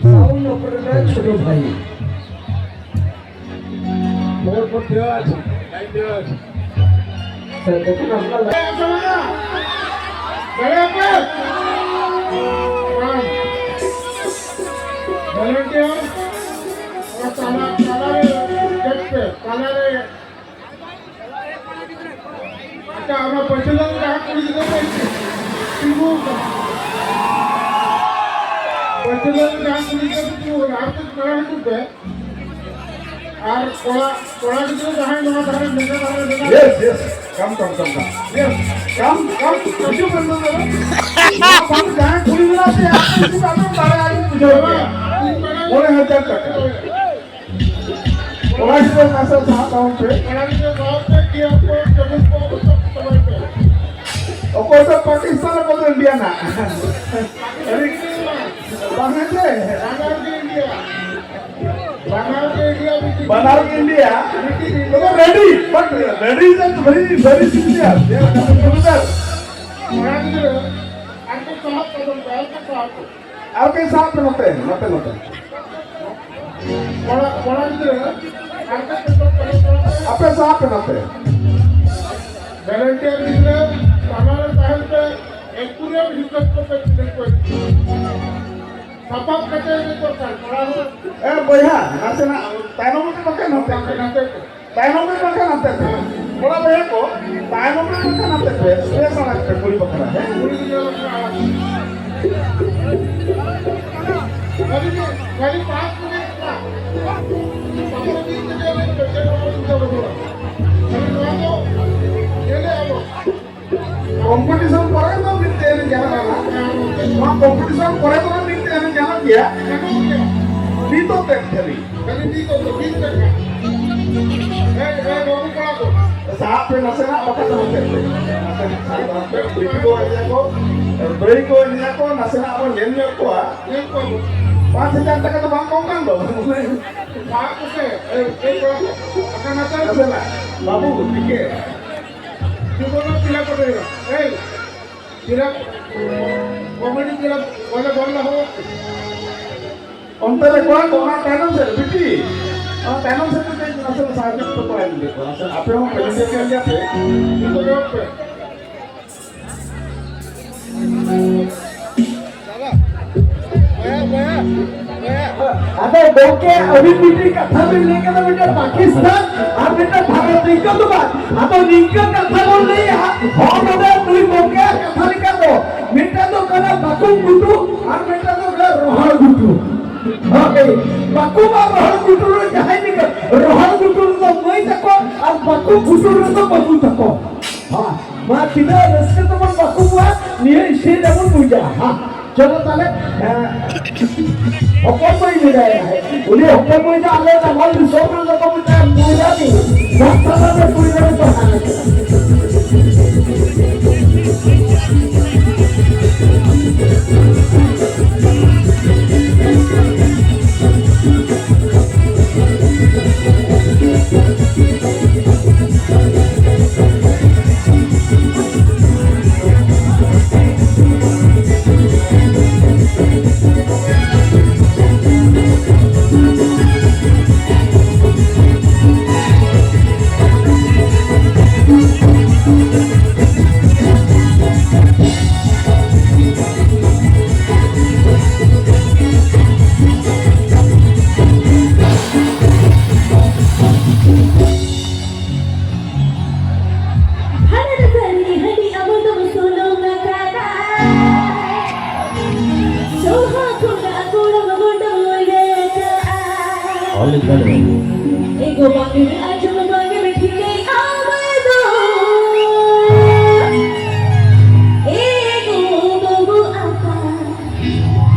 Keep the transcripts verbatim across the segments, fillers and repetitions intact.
Sound operator ছোট ভাই। Four for third, nine third। Sir, দেখুন আপনার Volunteer, ওরা তালা, তালারে দেখবে, তালারে। আচ্ছা, আমরা পশ্চিমবঙ্গে দেখা করি দিতে পারছি। ᱛᱤᱸᱜᱩ ᱟᱠᱟᱱᱟ᱾ ᱯᱚᱥᱪᱤᱢ ᱵᱚᱝᱜᱚ ᱡᱟᱦᱟᱸ ᱠᱩᱲᱤ ᱜᱤᱫᱽᱨᱟᱹ ᱠᱚ ᱛᱤᱸᱜᱩ ᱟᱠᱟᱱᱟ, ᱟᱨ ᱠᱟᱹᱡ ᱢᱟᱲᱟᱝ ᱦᱤᱡᱩᱜ ᱯᱮ᱾ ᱟᱨ ᱠᱚᱲᱟ, ᱠᱚᱲᱟ ᱜᱤᱫᱽᱨᱟᱹ ᱡᱟᱦᱟᱸᱭ ᱱᱚᱣᱟ ᱫᱷᱟᱨᱮ ᱢᱮᱱᱟᱜ ᱫᱷᱟᱨᱮ ᱢᱮᱱᱟᱜ Yes, yes. Come, come, come, come. Yes. Come, come. ᱦᱤᱡᱩᱜ ᱯᱮ, ᱱᱚᱣᱟ ᱵᱟᱝ ᱡᱟᱦᱟᱸᱭ ᱠᱩᱲᱤ ᱢᱮᱱᱟᱜ ᱯᱮᱭᱟ, ᱟᱯᱮ ᱦᱤᱡᱩᱜ ᱯᱮ, ᱟᱯᱮ ᱫᱟᱲᱮᱭᱟᱜᱼᱟ, ᱤᱧ ᱵᱩᱡᱷᱟᱹᱣ ᱯᱮᱭᱟ᱾ ᱢᱚᱬᱮ ᱦᱟᱡᱟᱨ ᱴᱟᱠᱟ᱾ ᱚᱱᱟ ᱜᱮ ᱢᱟᱥᱮ ᱥᱟᱵ ᱛᱟᱵᱚᱱ ᱯᱮ᱾ ᱚᱠᱚᱭ ᱫᱚ ᱯᱟᱠᱤᱥᱛᱟᱱ, ᱚᱠᱚᱭ ᱫᱚ ᱤᱱᱰᱤᱭᱟ ᱱᱟᱜ᱾ ᱟᱹᱰᱤ ᱵᱟᱝ ᱦᱮᱸ ᱥᱮ? ᱵᱟᱱᱟᱨ ᱜᱮ ᱤᱱᱰᱤᱭᱟ᱾ ᱛᱚᱵᱮ ready, but ready is very, very sincere. ᱟᱨ ᱠᱚ ᱥᱟᱵ ᱯᱮ ᱱᱚᱛᱮ, ᱱᱚᱛᱮ, ᱱᱚᱛᱮ᱾ ᱠᱚᱲᱟ, ᱠᱚᱲᱟ ᱜᱤᱫᱽᱨᱟᱹ, ᱟᱯᱮ ᱥᱟᱵ ᱯᱮ ᱱᱚᱛᱮ᱾ Volunteer ᱜᱤᱫᱽᱨᱟᱹ, ᱛᱟᱞᱟ ᱨᱮ ᱛᱟᱦᱮᱱ ᱯᱮ, ᱮᱠᱩᱨᱮᱴ ᱦᱤᱥᱟᱹᱵ ᱠᱟᱛᱮ ᱜᱤᱫᱽᱨᱟᱹ ᱠᱚ ᱤᱫᱤ ᱠᱚᱣᱟ᱾ ᱥᱟᱯᱟᱵ ᱠᱟᱛᱮ ᱤᱫᱤ ᱫᱚᱨᱠᱟᱨ, ᱠᱚᱲᱟ ᱦᱚᱸ᱾ ᱮ ᱵᱚᱭᱦᱟ, ᱱᱟᱥᱮᱱᱟᱜ ᱛᱟᱭᱱᱚᱢ ᱨᱮ ᱵᱟᱠᱷᱟᱱ ᱱᱚᱛᱮ᱾ ᱵᱟᱠᱷᱟᱱ ᱱᱚᱛᱮ ᱠᱚ᱾ ᱛᱟᱭᱱᱚᱢ ᱨᱮ ᱵᱟᱠᱷᱟᱱ ᱱᱚᱛᱮ ᱯᱮ᱾ ᱠᱚᱲᱟ ᱵᱚᱭᱦᱟ ᱠᱚ, ᱛᱟᱭᱱᱚᱢ ᱨᱮ ᱵᱟᱠᱷᱟᱱ ᱱᱚᱛᱮ ᱯᱮ᱾ ᱥᱯᱮᱥ ᱟᱲᱟᱜ ᱯᱮ ᱠᱩᱲᱤ ᱵᱟᱠᱷᱨᱟ, ᱦᱮᱸ? ᱠᱩᱲᱤ ᱜᱤᱫᱽᱨᱟᱹ ᱵᱟᱠᱷᱨᱟ ᱟᱲᱟᱜ᱾ ᱠᱷᱟᱹᱞᱤ, ᱠᱷᱟᱹᱞᱤ ᱯᱟᱸᱪ ᱢᱤᱱᱤᱴ ᱨᱮᱱᱟᱜ᱾ ᱛᱟᱯᱚᱨᱮ ᱫᱤᱱ ᱛᱮᱜᱮ ᱟᱞᱮ ᱯᱮᱥᱮᱱᱴ ᱦᱚᱸ ᱪᱤᱱᱛᱟᱹ ᱵᱟᱹᱱᱩᱜᱼᱟ᱾ ᱠᱷᱟᱹᱞᱤ ᱱᱚᱣᱟ ᱫᱚ ᱧᱮᱞᱮᱫᱼᱟ ᱵᱚᱱ᱾ ᱠᱚᱢᱯᱤᱴᱤᱥᱚᱱ ᱯᱚᱨᱮ ᱫᱚ ᱢᱤᱫᱴᱮᱱ ᱮᱱᱮᱡ ᱜᱟᱱᱚᱜᱼᱟ᱾ ᱱᱚᱣᱟ ᱠᱚᱢᱯᱤᱴᱤᱥᱚᱱ ᱯᱚᱨᱮ ᱫᱚ ᱢᱤᱫᱴᱮᱱ ᱮᱱᱮᱡ ᱜᱟᱱᱚᱜ ᱜᱮᱭᱟ᱾ ᱱᱤᱛᱚᱜ ᱛᱮ ᱠᱷᱟᱹᱞᱤ᱾ ᱥᱟᱦᱟᱜ ᱯᱮ ᱱᱟᱥᱮᱱᱟᱜ, ᱵᱟᱠᱷᱟᱱ ᱫᱚ ᱦᱟᱱᱛᱮ ᱯᱮ᱾ ᱱᱟᱥᱮᱱᱟᱜ ᱥᱟᱦᱟᱜ ᱯᱮ᱾ ᱵᱤᱴᱤ ᱠᱚ ᱮᱱᱮᱡ ᱟᱠᱚ, ᱫᱟᱹᱭ ᱠᱚ ᱮᱱᱮᱡ ᱟᱠᱚ, ᱱᱟᱥᱮᱱᱟᱜ ᱵᱚᱱ ᱧᱮᱞ ᱧᱚᱜ ᱠᱚᱣᱟ᱾ ᱯᱟᱸᱪ ᱦᱟᱡᱟᱨ ᱴᱟᱠᱟ ᱫᱚ ᱵᱟᱝ ᱠᱚᱢ ᱠᱟᱱ ᱫᱚ᱾ ᱥᱟᱵ ᱠᱚᱥᱮ, ᱮᱭ, ᱮᱭ ᱠᱚᱲᱟ ᱠᱚ, ᱟᱠᱟᱱᱟ ᱪᱟᱞ ᱟᱵᱮᱱᱟ, ᱵᱟᱹᱵᱩ, ᱴᱷᱤᱠ ᱜᱮ᱾ ᱡᱤᱵᱚᱱ ᱨᱮ ᱯᱮᱲᱟ ᱠᱚ ᱰᱷᱮᱨᱟ᱾ ᱮᱭ, ᱯᱮᱲᱟ, ᱠᱚᱢᱮᱰᱤ ᱯᱮᱲᱟ, ᱵᱚᱞᱮ ᱵᱚᱞ ᱦᱚᱸ᱾ ᱚᱱᱛᱮ ᱨᱮ ᱠᱚᱲᱟ ᱠᱚ, ᱚᱱᱟ ᱛᱟᱭᱱᱚᱢ ᱥᱮᱫ ᱨᱮ, ᱵᱤᱴᱤ, ᱚᱱᱟ ᱛᱟᱭᱱᱚᱢ ᱥᱮᱫ ᱨᱮ ᱠᱟᱹᱡ ᱱᱟᱥᱮ ᱥᱟᱦᱟᱡᱽᱡᱚ ᱠᱚ ᱠᱚᱨᱟᱣ ᱤᱫᱤ ᱠᱚᱣᱟ᱾ ᱟᱯᱮ ᱦᱚᱸ ᱯᱮ ᱧᱮᱞ ᱜᱮᱭᱟ ᱯᱮ᱾ ᱟᱫᱚ ᱜᱚᱢᱠᱮ, ᱟᱹᱵᱤᱱ ᱢᱤᱫᱴᱤᱡ ᱠᱟᱛᱷᱟ ᱵᱤᱱ ᱞᱟᱹᱭ ᱠᱮᱫᱟ, ᱢᱤᱫᱴᱮᱱ ᱯᱟᱠᱤᱥᱛᱟᱱ ᱟᱨ ᱢᱤᱫᱴᱮᱱ ᱵᱷᱟᱨᱚᱛ, ᱱᱤᱝᱠᱟᱹ ᱫᱚ ᱵᱟᱝ᱾ ᱟᱫᱚ ᱱᱤᱝᱠᱟᱹ ᱠᱟᱛᱷᱟ ᱵᱚᱱ ᱞᱟᱹᱭᱟ, ᱦᱚᱲ ᱱᱚᱰᱮ ᱱᱩᱭ ᱜᱚᱢᱠᱮᱭᱟᱜ ᱠᱟᱛᱷᱟ ᱞᱮᱠᱟ ᱫᱚ, ᱢᱤᱫᱴᱟᱝ ᱫᱚ ᱠᱟᱱᱟ ᱵᱟᱠᱩᱢ ᱜᱷᱩᱴᱩ ᱟᱨ ᱢᱤᱫᱴᱟᱝ ᱫᱚ ᱠᱟᱱᱟ ᱨᱚᱦᱚᱲ ᱜᱷᱩᱴᱩ᱾ ᱦᱳᱭ, ᱵᱟᱠᱩᱢ ᱟᱨ ᱨᱚᱦᱚᱲ ᱜᱷᱩᱴᱩ ᱨᱮ ᱡᱟᱦᱟᱸᱭ ᱱᱤᱝᱠᱟᱹ, ᱨᱚᱦᱚᱲ ᱜᱷᱩᱴᱩ ᱨᱮᱫᱚ ᱢᱟᱹᱭ ᱛᱟᱠᱚ ᱟᱨ ᱵᱟᱠᱩᱢ ᱜᱷᱩᱴᱩ ᱨᱮᱫᱚ ᱵᱟᱹᱵᱩ ᱛᱟᱠᱚ᱾ ᱦᱮᱸ, ᱢᱟ ᱛᱤᱱᱟᱹᱜ ᱨᱟᱹᱥᱠᱟᱹ ᱛᱮᱵᱚᱱ ᱵᱟᱠᱩᱢᱚᱜᱼᱟ, ᱱᱤᱭᱟᱹ ᱥᱮᱨᱮᱧ ᱨᱮᱵᱚᱱ ᱵᱩᱡᱟ᱾ ᱦᱮᱸ, ᱪᱚᱞᱚ ᱛᱟᱦᱞᱮ, ᱦᱮᱸ, ᱦᱚᱯᱚᱱ ᱢᱟᱹᱭ ᱢᱮᱱᱟᱭᱟ᱾ ᱩᱱᱤ ᱦᱚᱯᱚᱱ ᱢᱟᱹᱭ ᱫᱚ ᱟᱞᱮ ᱱᱟᱢᱟᱞ ᱫᱤᱥᱚᱢ ᱨᱮᱱ ᱫᱚᱠᱚ ᱢᱮᱛᱟᱭᱟ ᱠᱩᱲᱤᱨᱟᱱᱤ᱾ ᱡᱟᱢᱛᱟᱲᱟ ᱨᱮ ᱠᱩᱲᱤᱨᱟᱱᱤ ᱠᱚ ᱦᱟᱨᱟ ᱠᱮᱫᱟ᱾ ᱦᱟᱱᱟ ᱫᱚ ᱥᱟᱹᱨᱤ ᱦᱟᱺᱰᱤ, ᱟᱵᱚ ᱫᱚ ᱥᱩᱱᱩᱢ ᱟᱠᱟᱫᱟ᱾ ᱥᱚᱦᱟ ᱠᱷᱚᱱᱟᱜ ᱜᱚᱲᱚᱢ ᱜᱚᱰᱚᱢ ᱞᱮᱠᱟ᱾ ᱚᱞ ᱞᱮᱠᱟ ᱫᱚ᱾ ᱮᱜᱳ ᱵᱟᱝ ᱟᱸᱡᱚᱢ ᱵᱟᱝ ᱴᱷᱤᱠᱟᱹᱭ ᱟᱢ ᱫᱚ᱾ ᱮᱜᱳ ᱵᱟᱹᱵᱩ ᱟᱯᱟ,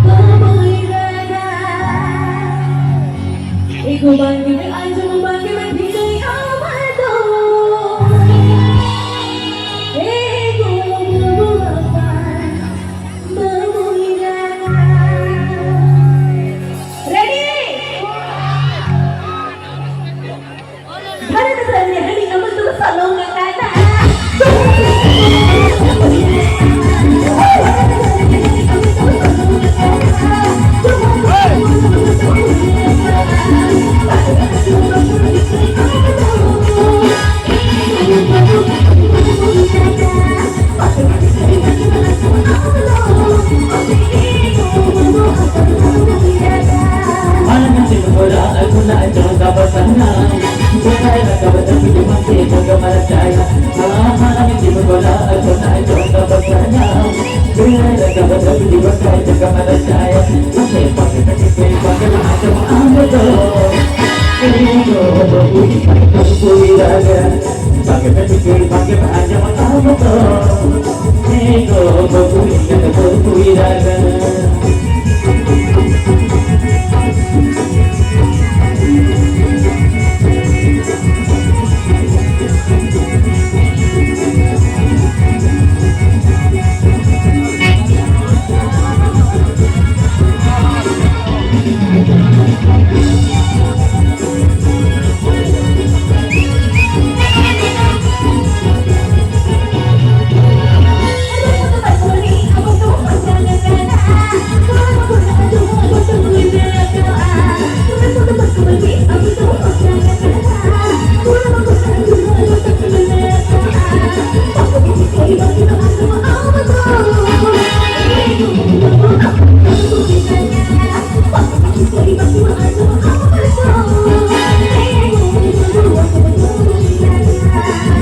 ᱵᱟᱹᱵᱩᱭ ᱨᱟᱜᱟ᱾ ᱮᱜᱳ ᱵᱟᱝ ᱟᱸᱡᱚᱢ ᱵᱟᱝ ᱴᱷᱤᱠᱟᱹᱭ ᱟᱢ ᱫᱚ᱾ ᱮᱜᱳ ᱵᱟᱹᱵᱩ ᱟᱯᱟ, ᱵᱟᱹᱵᱩᱭ ᱨᱟᱜᱟ᱾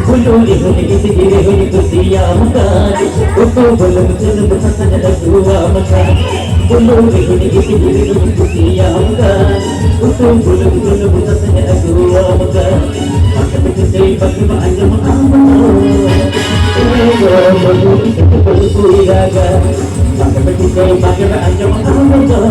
ᱵᱩᱞᱩᱝ ᱨᱮᱦᱚᱸ ᱱᱤᱜᱤᱛ ᱜᱤᱨᱤ ᱦᱚᱸᱧ ᱠᱩᱥᱤᱭᱟᱢ ᱠᱟᱱ, ᱩᱛᱩ ᱵᱩᱞᱩᱝ ᱥᱩᱱᱩᱢ ᱥᱟᱥᱟᱝ ᱟᱹᱜᱩᱣᱟᱢ ᱠᱟᱱ᱾ ᱵᱩᱞᱩᱝ ᱨᱮᱦᱚᱸ ᱱᱤᱜᱤᱛ ᱜᱤᱨᱤ ᱦᱚᱸᱧ ᱠᱩᱥᱤᱭᱟᱢ ᱠᱟᱱ, ᱩᱛᱩ ᱵᱩᱞᱩᱝ ᱥᱩᱱᱩᱢ ᱥᱟᱥᱟᱝ ᱟᱹᱜᱩᱣᱟᱢ ᱠᱟᱱ᱾ ᱵᱟᱠᱮ ᱵᱤᱴᱤ ᱛᱮ ᱵᱟᱠᱮ ᱟᱸᱡᱚᱢ ᱟᱢ ᱫᱚ, ᱮ ᱜᱚ ᱵᱟᱹᱵᱩ ᱤᱧ ᱫᱚ ᱵᱟᱹᱧ ᱠᱩᱥᱤᱭᱟᱜ ᱠᱟᱱ᱾ ᱵᱟᱠᱮ ᱵᱤᱴᱤ ᱛᱮ ᱵᱟᱠᱮ ᱟᱸᱡᱚᱢ ᱟᱢ ᱫᱚ,